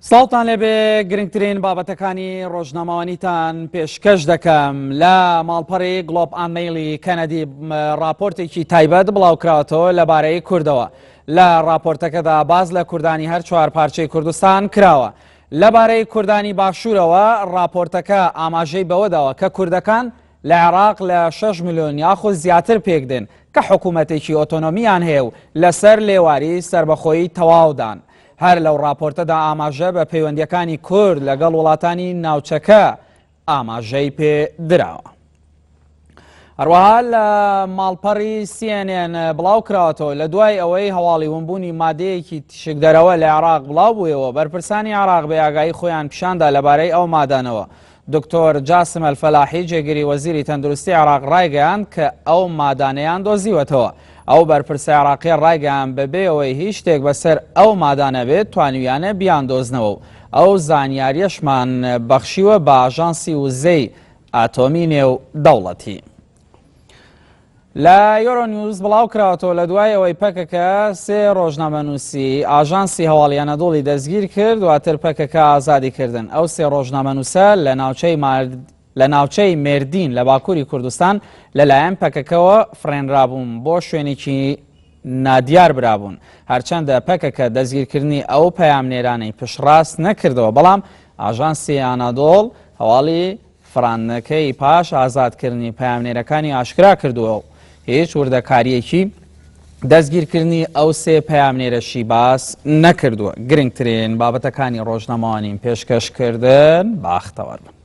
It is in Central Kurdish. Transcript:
سڵاوتان لێبێ گرنگترین بابەتەکانی ڕۆژنامەوانیتان پێشکەش دەکەم لە ماڵپەڕی گڵۆپ ئان مەیلی کەنەدی ڕاپۆرتێکی تایبەت بڵاوکراوەتەوە لەبارەی کوردەوە لە ڕاپۆرتەکەدا باز لە کوردانی هەر چوار پارچەی کوردستان کراوە لەبارەی کوردانی باشوورەوە ڕاپۆرتەکە ئاماژەی بەوەداوە کە کوردەکان لە عێراق لە 6 ملیۆن یاخود زیاتر پێکدێن کە حکوومەتێکی ئۆتۆنۆمیان هەیە و لەسەر لێواری سەربەخۆیی تەواودان. هەر لەو ڕاپۆرتەدا ئاماژە بە پەیوەندییەکانی کورد لەگەڵ وڵاتانی ناوچەکە ئاماژەی پێ دراوە. هەروەها لە ماڵپەڕی CNN بڵاو کراوەتەوە لە دوای ئەوەی هەواڵی ونبوونی مادەیەکی تیشکدەرەوە لە عێراق بڵاو بوویەوە بەرپرسانی عێراق بێ ئاگایی خۆیان پیشاندا لەبارەی ئەو مادانەوە دکتۆر جاسم ئەلفەلاحی جێگری وەزیری تەندروستی عێراق ڕایگەیاند کە ئەو مادانەیان دۆزیوەتەوە. ئەو بەرپرسە عێراقیە ڕایگەیاند بەبێ ئەوەی هیچ شتێک بەسەر ئەو مادانە بێت توانیویانە بیاندۆزنەوە و ئەو زانیاریەشمان بەخشیوە بە ئاژانسی وزەی ئاتۆمی نێودەوڵەتی. لە یۆرۆ نیوز بڵاو کراوەتەوە لە دوای ئەوەی پەکەکە سێ ڕۆژنامەنووسی ئاژانسی هەواڵی ئەنەدۆڵی دەستگیر کرد دواتر پەکەکە ئازادی کردن ئەو سێ ڕۆژنامەنووسە لە ناوچەی لە ناوچەی مێردین لە باکووری کوردستان لەلایەن پەکەکەوە فڕێنرابوون بۆ شوێنێکی نادیار برابوون هەرچەندە پەکەکە دەستگیرکردنی ئەو پەیامنێرانەی پشتڕاست نەکردەوە بەڵام ئاژانسی ئانادۆڵ هەواڵی فڕاندنەکەی پاش ئازادکردنی پەیامنێرەکانی ئاشکرا کردووە و هیچ وردەکارییەکی دەستگیرکردنی ئەو سێ پەیامنێرەشی باس نەکردووە. گرنگترین بابەتەکانی ڕۆژنامەوانیم پێشکەش کردن، باختەوەر بن.